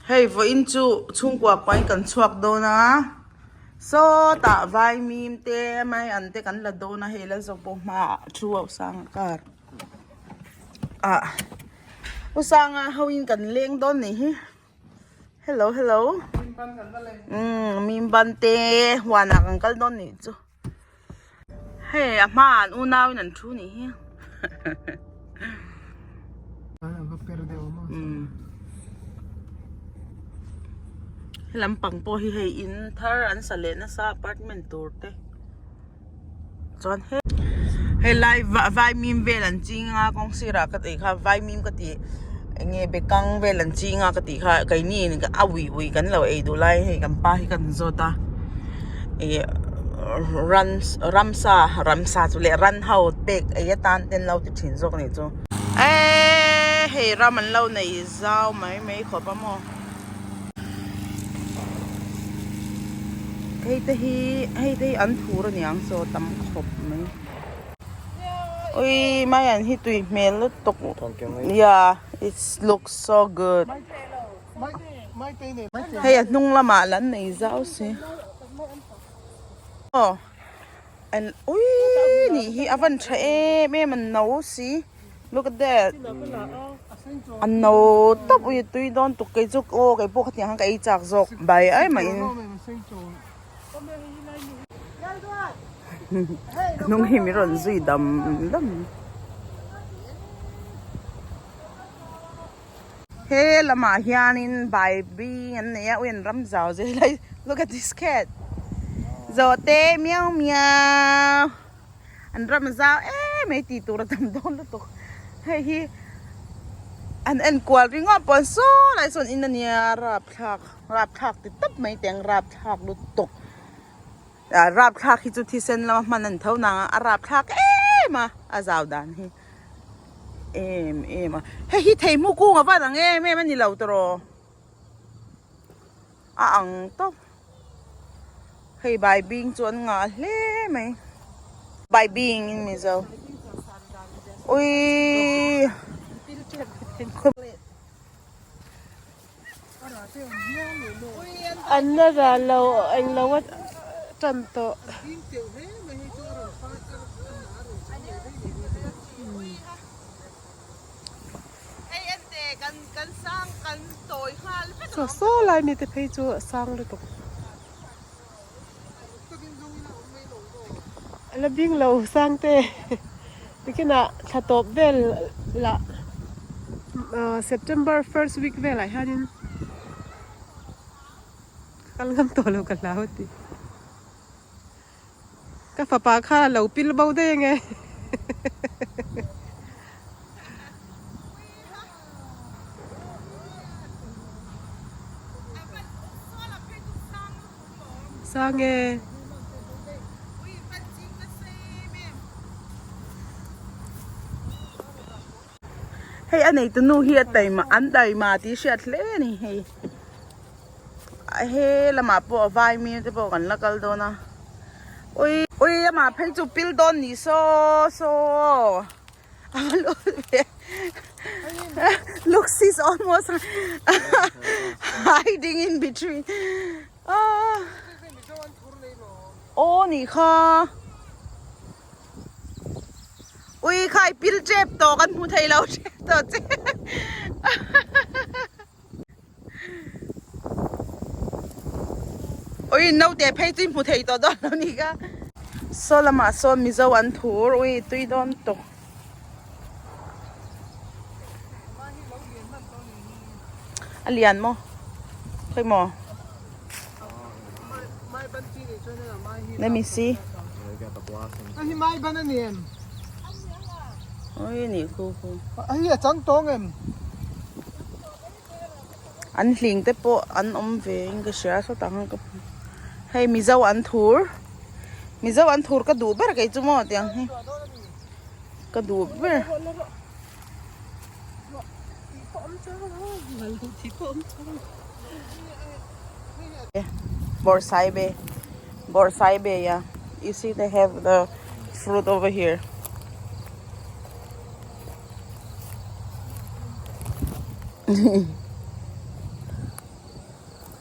Hei vawiin chu chhungkua pahin kan chhuak dawn a sawtah vaimim te mai an te kan la dawn a hei la zawk pawh hmaah thu a usanga car ah usanga hoin kan leng dawn nih hi hello hello umm mim ban te huanah kan kal dawn nih chu. Hei a hmaah an unau in an thu nih hi he lampang pawh hi hei in thar an sa leh nasa apartment tur te chuan he helai vaimim vel an ching a kawng sirah ka tih kha vaimim ka tih eng nge bekang vel an ching a ka tih kha keini a ui ui kan lo ei duh lai hei kan pa hi kan zawt a ih ran ramsa ramsa chu leh ran ho pek ei atan te an lo ti thin zawk a nih chu eee hei ram an lo nei zau mai mai khawp a maw hei te hi hei te hi an thur a niang chaw tam khawp mai. Ui mai an hi tui hmel lutuk yeah it's looks so good hei a hnung lamah lan nei zau si aw an ui nih hi a van tha em em an no si look at that an no tawp ui a tui dawn tuk kei chu aw kei pawh khatiang khan ka ei chak zawk bai ai maiin. Hnung hi min rawn zui dam dam. He lamah hianin bai bing an nei a ui an ram zau zel a look at this cat zawhte miau miau an ram zau em mai tih tur a tam dawn lutuk hei hi an enkual ringawt pawh an saw lai sawn in ania rapthlak. Rapthlak ti tawp mai teng rapthlak lutuk ah rapthlak hi chu thisen lama hman a ni tho nang a a rapthlak em a a zau dan hi em em a hei hi theihmu kung a van ang em em a ni lo tawh a ang tawp hei bai bing chu an ngah hle mai bai bing in mizo uiii. An la ral lo eng lo a tan tawh. Saw saw lai mite phei chu a sang lutuk. A la bing lo sang te tikinah thla tawp vel lah September first week velah hianin kal ngam tawh lo ka hlau a ti. Ka fapa kha a lo pil bo daih ange. Sang e. Hei a neitu nu hi a taima an taima tih hriat hle a ni hei he lamah pawh a vai mi te pawh kan la kal dawn a ui ui amah phei chu pil dawn ni saw saw Look, she's almost hiding in between. Ah. Oh, ni kha. Ui, khai pil tep to kan hmu thei lo tep to che. Ui naute phei chu i hmu thei tawh dawn lo ni ka. Saw lamah sawn Mizo an thur ui tui dawn tawh. A lian maw? Khawi maw? Let me see. Ui ni khu khu. An hling te pawh an awm ve in ka hria sawtah khan ka hmu hei mizo an thur mizo an thur ka duh ber kei chu maw tiang hi ka duh ber. Bawrhsaibe bawrhsaibe ya you see they have the fruit over here.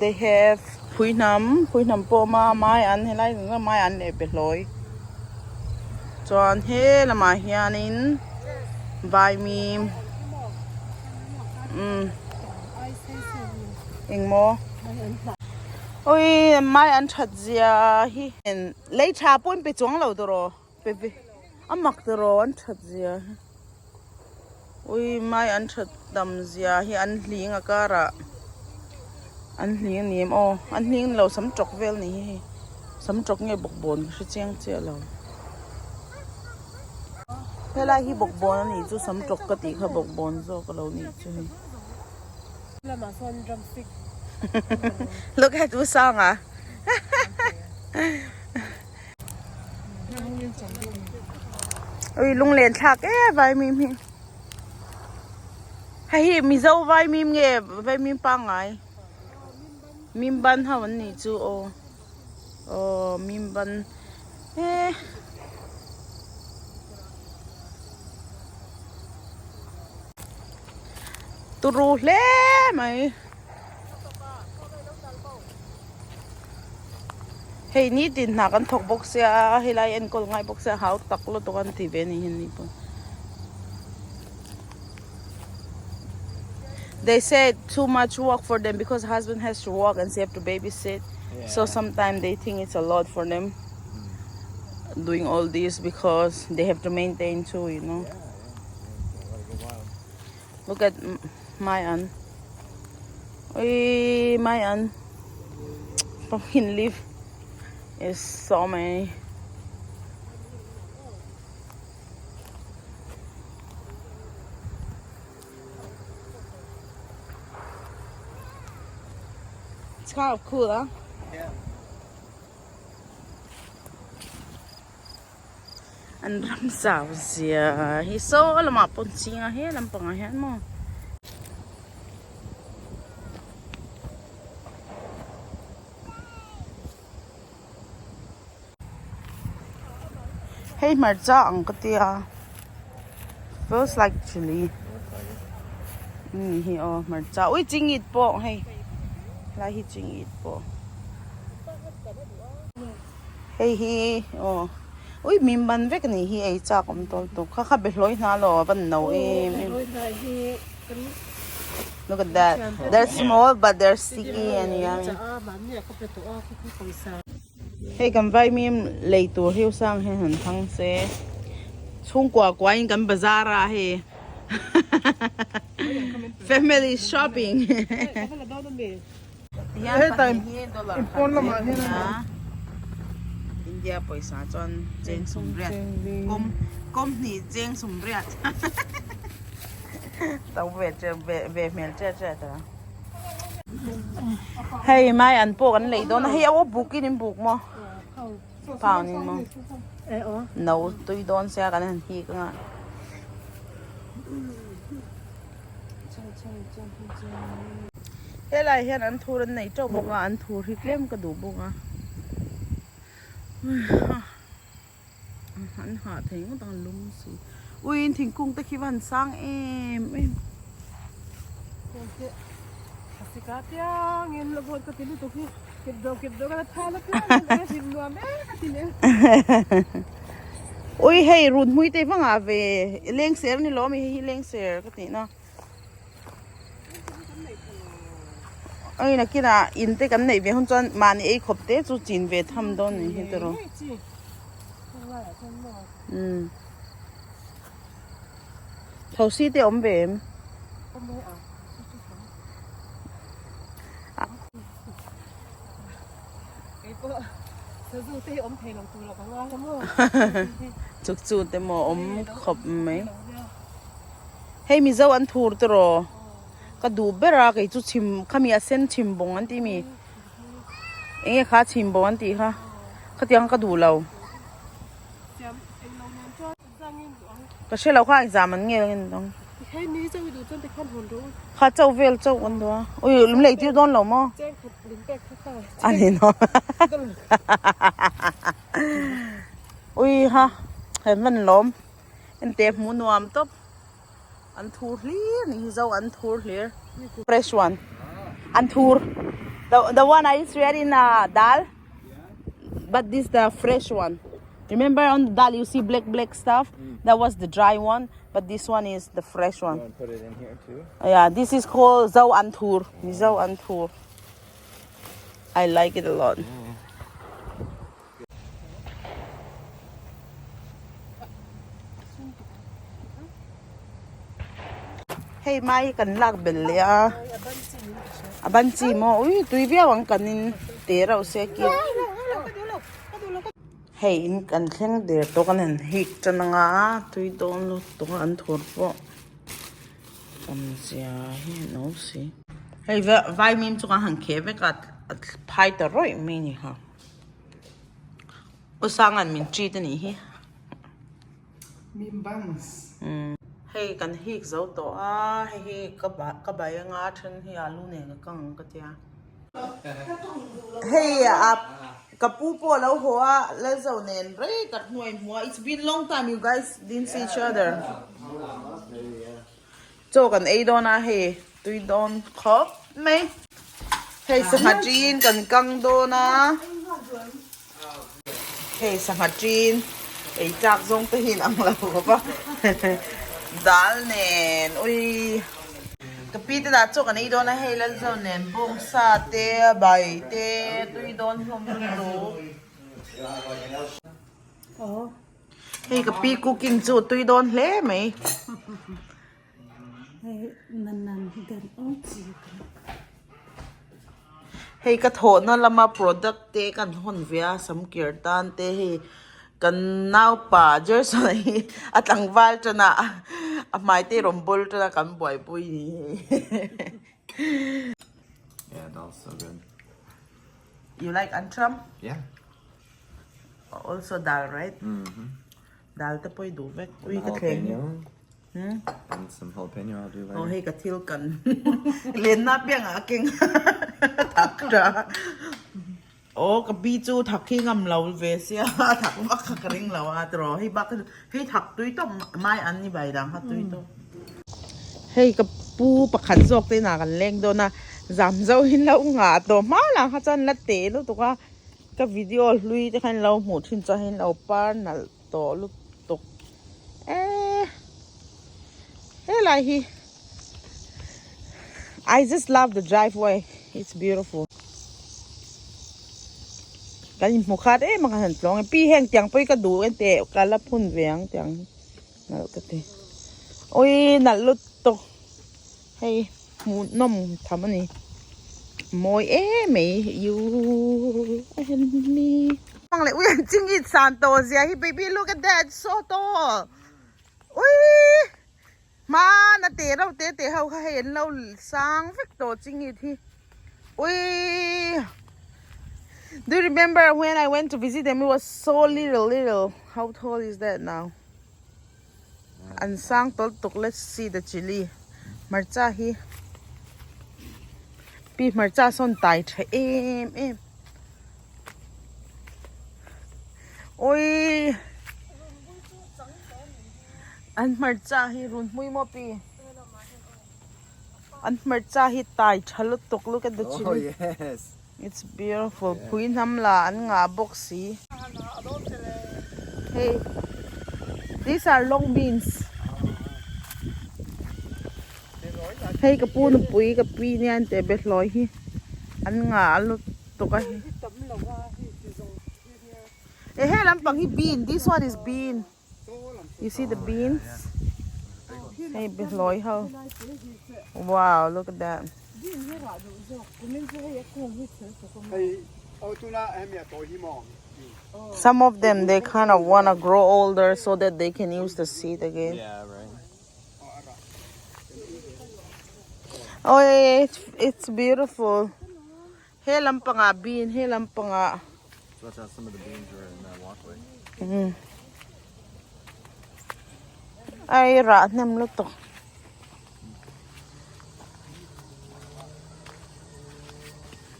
They have phuihnam phuihnam pawh a awm a mai an helai zawng zawng mai an leh pe hlawi chuan he lamah hianin vaimim umm engmaw awii mai an that zia hi lei tha pawh in pe chuang lo tawh pe ve a mak tawh an that zia hi. Ui mai an that tam zia hi an hling a karah an hling a ni em aw an hling ni lo sam tawk vel ni hi hei sam tawk nge bawkbawn ka hre chiang chiah lo helai hi bawkbawn a nih chu sam tawk ka tih kha bawkbawn zawk a lo nih chu hei look at u sanga Ui lunglen thlak e vaimim hi hei hi mizo vaimim nge vaimim pangngai mimban ho an nih chu aw aw mimban e turu hle mai. Hei nitin hna kan thawk bawk sia helai enkawl ngai bawk sia hau tak lutuk an ti ve a ni hian ni pawh. They said too much work for them because husband has to work and she have to babysit. So sometimes they think it's a lot for them doing all this because they have to maintain too, you know. Look at my aunt. Oi, my aunt. Pumpkin leaf is so many. It's kind of cool, huh? Yeah. An ram zau zia hi saw lamah pawh an ching a he lampangah hian maw. Hei hmarcha ang ka tia feels like chilli ni hi aw hmarcha ui chingit pawh hei helai hi chingit pawh. Hei hi aw ui mim ban vek a nih hi ei chak awm tawl tawp kha kha behlawi hna lo a van no em em look at that they're small but they're sticky and yummy hei kan vaimim lei tur hi usang hian han thang se chhungkua kuain kan bazar a hei family shopping. Tihian pahnih hi dollar khat zel a ni a, India pawisa chuan cheng sawmriat kawm kawm hnih cheng sawmriat to ve ve ve hmel che che ta. Hei mai an pawh kan lei dawn a, hei aw bukin in buk maw pound in maw no tui dawn sia kan han hik anga. Helai hian an thur an nei teuh bawk a an thur hi tlem ka duh bawk a an hah thei ngawt ang lung si ui in thingkung te khi va han sang em em. Ui hei run hmui te vang ah ve lengser a ni lo ami hei hi lengser ka tih na oi nakinah in te kan neih ve hun chuan mahni ei khawp te chu chin ve tham dawn a ni hi tiraw umm thosi te awm ve em. Chuk chu te maw awm khawp mai. Hei Mizo an thur tiraw ka duh ber a kei chu chhim khami a sen chhim bawng an tih mi eng nge kha chhim bawng an tih kha khatiang ka duh lo. Ka hre lo kha exam an ngel nge dang. Kha chauh vel chauh kan duh a. Ui lum lei tir dawn lo maw? A ni no. Ui ha he hman lawm. Ente hmu nuam tawp. An thur hlir ni hi zo an thur hlir. Fresh one. An thur. The the one I used to add in uh, dal. But this the fresh one. Remember on the dal you see black black stuff? Mm. That was the dry one, but this one is the fresh one. You want to put it in here too? Yeah, this is called Zo Anthur. Mizo Anthur. I like it a lot. Mm. Hei mai hi kan lak belh leh a a ban chi maw ui tui viau ang kan in te reuh se ki hei in kan thleng der tawh kan han hik tan anga tui dawn lutuk a an thur pawh tam zia hi an awm si hei vaimim chu kan han kheh vek a a phai ta rawih mai a ni kha u sanga'n min treat a nih hi. Mim buns. Hei kan hik zo tawh a, hei hi ka ka bai anga then hi alu nen ka kang ang ka tia. Hei a ka pu pawh a lo haw a, Lalzo nen rei tak hnuai hmu a, it's been long time you guys didn't see each other. Chaw kan ei dawn a hei tui dawn khawp mai. Hei sangha ṭin kan kang dawn a. Hei sangha ṭin ei chak zawng te hi in ang lo khawp a. Dal nen ui. Ka pi te dah chaw kan ei dawn a hei Lalzo nen bawngsa te bai te tui dawn hlawm lutuk. Hei ka pi cooking chu tui dawn hle mai. Hei ka thawhna lama product te kan hawn ve a samkir tan te hei kan naupa Jerson a hi a tlangval tan a a hmai te rawn bawl tan a kan buaipui ni hei. Yeah, dal's so good. You like anthram? Yeah. Also dal right? Mm-hmm. Dal te pawh i duh vek. Ui ka thleng hi. Hmm? And some jalapeno I'll do later. Oh hei ka thil kan lenna piangah a keng thak tha. Oh ka pi chu thak hi ngam lo ve sia thak vak kha ka ring lo a tiraw hei bak hei thak tui tawp mai an ni bai dang kha tui tawp. Hei ka pu pakhat zawk te inah kan leng dawn a zam zo in lo ngah tawh hma lang kha chuan la teh lutuk a. Ka video hlui te khan lo hmuh thin chuan hei lo par nalh tawh lutuk eh helai hi I just love the driveway it's beautiful kan inhmu khat em a kan han tlawng e pi heng tiang pawh hi ka duh en teh ka la phun ve ang tiang hi nalh ka ti awii nalh lutuk hei. Hmuhnawm tham a ni. Mawi em mai you and me. Ang leh ui an ching it san tawh zia hi baby look at that so tall ui hmana te reuh te te ho kha hei an lo sang vek tawh ching it hi ui do you remember when I went to visit them it was so little little how tall is that now. An sang tawlh tuk let's see the chilli hmarcha hi pi hmarcha sawn tai tha em em awii an hmarcha hi run hmui maw pi an hmarcha hi tai tha lutuk look at the chilli it's beautiful phui hnam la an ngah bawk si hei these are long beans hei ka pu nupui ka pi nia an teh be hlawi hi an ngah lutuk a hei eh he lampang hi bean this one is bean. You see the beans? Hei behlawi ho. Wow, look at that. Some of them they kind of want to grow older so that they can use the seed again. Yeah, right. Oh, yeah, it's, it's beautiful. He lampangah bean, he lampangah. So that's how some of the beans were in that walkway. Mm. Ai rah hnem lutuk.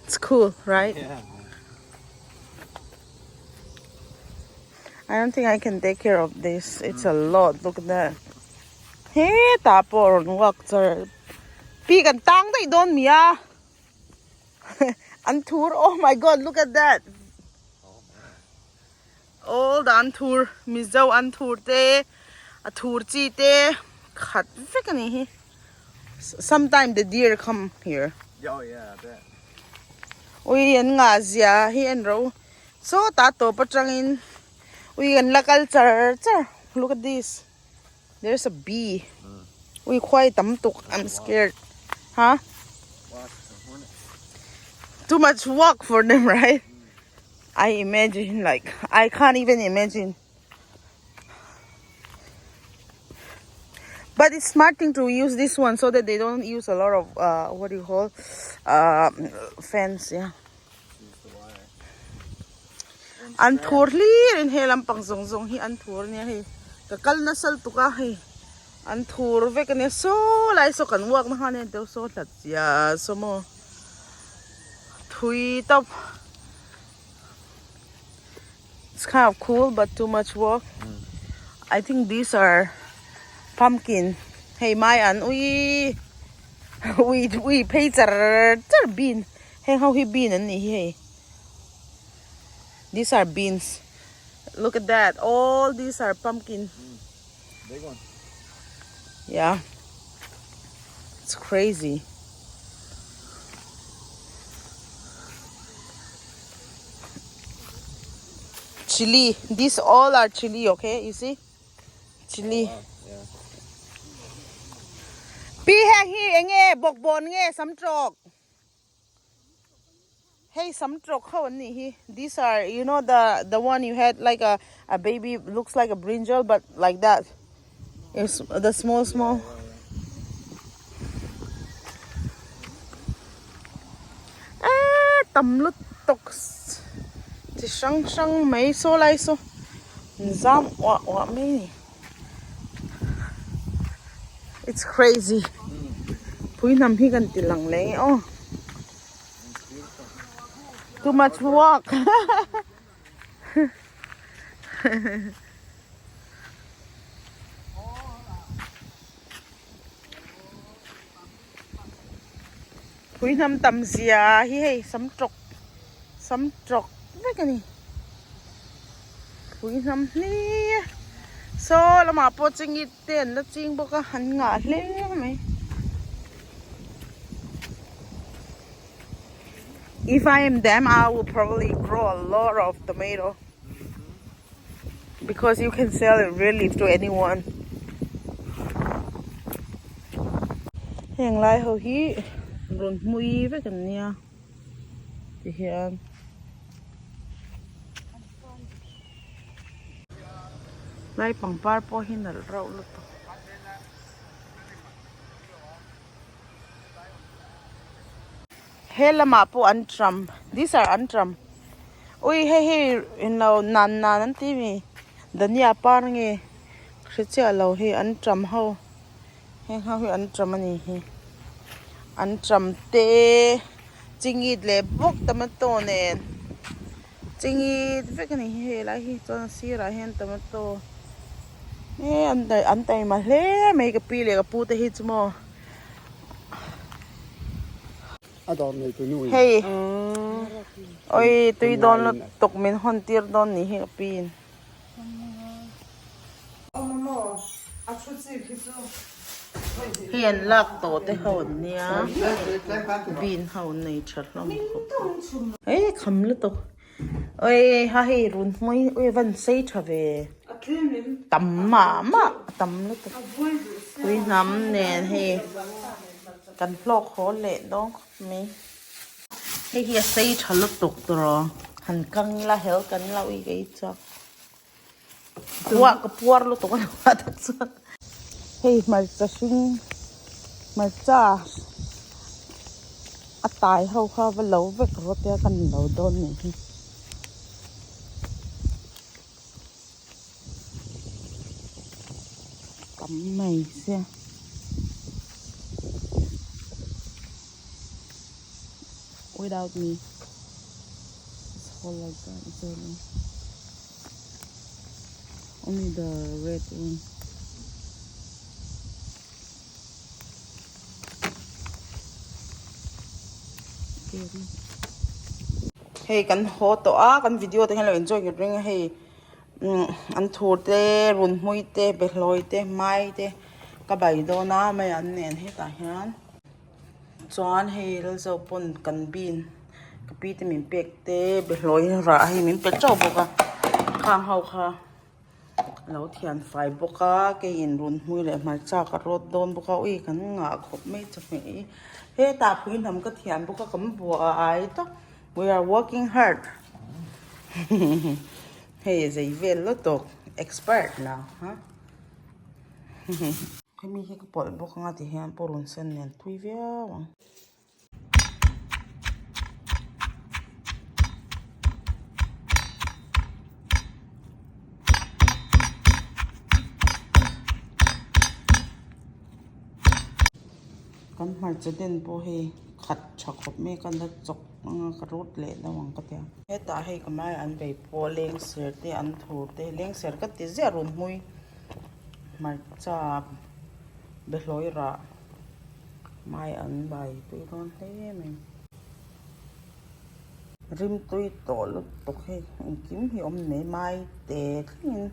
It's cool, right? Yeah. I don't think I can take care of this. It's a lot. Look at that. Hetah pawh rawn walk char. Pi kan tang daih dawn mi a. Anthur oh my god look at that all the anthur mizo anthur te a thur chi te khat vek ani hi sometime the deer come here Oh yeah, I bet. Ui an ngah zia hi en ro sawtah tawp atangin ui an la kal char char look at this There is a bee. Ui khuai tam tuk. I'm scared. Huh? Too much work for them, right? I imagine like I can't even imagine. But it's smart thing to use this one so that they don't use a lot of uh, what do you call uh, fence, yeah. An thur hlir in he lampang zawng zawng hi an thur ania hei ka kal nasa lutuk a hei an thur vek ania saw lai saw kan walk na khan a deuh saw hlat zia saw maw thui tawp it's kind of cool but too much work I think these are pumpkin hei mai an ui ui ui phei char char bean. Heng ho hi bean an nih hi hei these are beans look at that all these are pumpkin Big one. Yeah it's crazy chili these all are chili okay you see chili pi heng hi enge bawkbawn nge samtrawk Hei sam trawk ho an nih hi these are you know the the one you had like a a baby looks like a brinjal but like that is the small small eh tam lutuk chi hrang hrang mai saw lai saw zam uah uah mai a ni. It's crazy pui hnam hi kan ti lang leh nge aw too much work pui hnam tam zia hi hei sam tawk sam tawk vek a ni. Pui hnam hli saw lamah pawh chingit te an la ching bawk a an ngah hle mai. If I am them I will probably grow a lot of tomato because you can sell it really to anyone. Heng lai ho hi rawn hmui vek an nia tihian. Lai pangpar pawh hi nalh rauh lutuk. He lamah pawh an tram these are an tram ui hei hei englo nan nan an ti mi dhania par nge hre chiah lo hei an tram ho heng ho hi an tram a ni hi an tram te chingit leh bawk tomato nen. Chingit vek a ni hi hei lai hi chuan a sirah hian tomato eh an an taima hle mai ka pi leh ka pu te hi chu maw hei awi tui dawn lutuk min hawn tir dawn ni hi ka pi in. Hei an lak tawh te ho an nia bean ho an nei tha hlawm khawp mai hei kham lutuk oi ha hei run hmui ui van sei tha ve tam mah mah tam lutuk pui hnam nen hei kan hlawk haw leh dawn khawp mai. Hei hi a sei tha lutuk tawh han kang ila hel kan la ui ka i chuak puah ka puar lutuk a ni mah tak chuan hei hmarcha hring hmarcha a tai ho kha va lo vek rawt tia kan lo dawn nih hi. Tam mai sia. Without me. It's whole like that. It's only, only the red one. Scary. Hei kan haw tawh a kan video te hian lo enjoy nghet reng a hei an thur te run hmui te behlawi te mai te ka bai dawn a mai an nen hetah hian chuan hei lalzo pawn kan bean ka pi te min pek te behlawi rah hei min pe teuh bawk a khang ho kha. A lo thian fai bawk a keiin run hmui leh hmarcha ka rawt dawn bawk a ui kan ngah khawp mai chawhmeh hi hetah phui hnam ka thian bawk a kan buai tak we are working hard hei zei vel lutuk expert la ha hemi hi ka pawlh bawk anga ti hian purun sen nen tui viau ang. Kan hmarcha den pawh hei khat tha khawp mai a ka la chawk anga ka rawt leh deuh ang ka tia. Hetah hei ka hmaiah an bei pawh lengser te an thur te lengser ka ti ziah run hmui hmarcha behlawi rah. Mai an bai tui dawn hle mai. Rim tui tawh lutuk hei engkim hi awm mai mai te thlengin.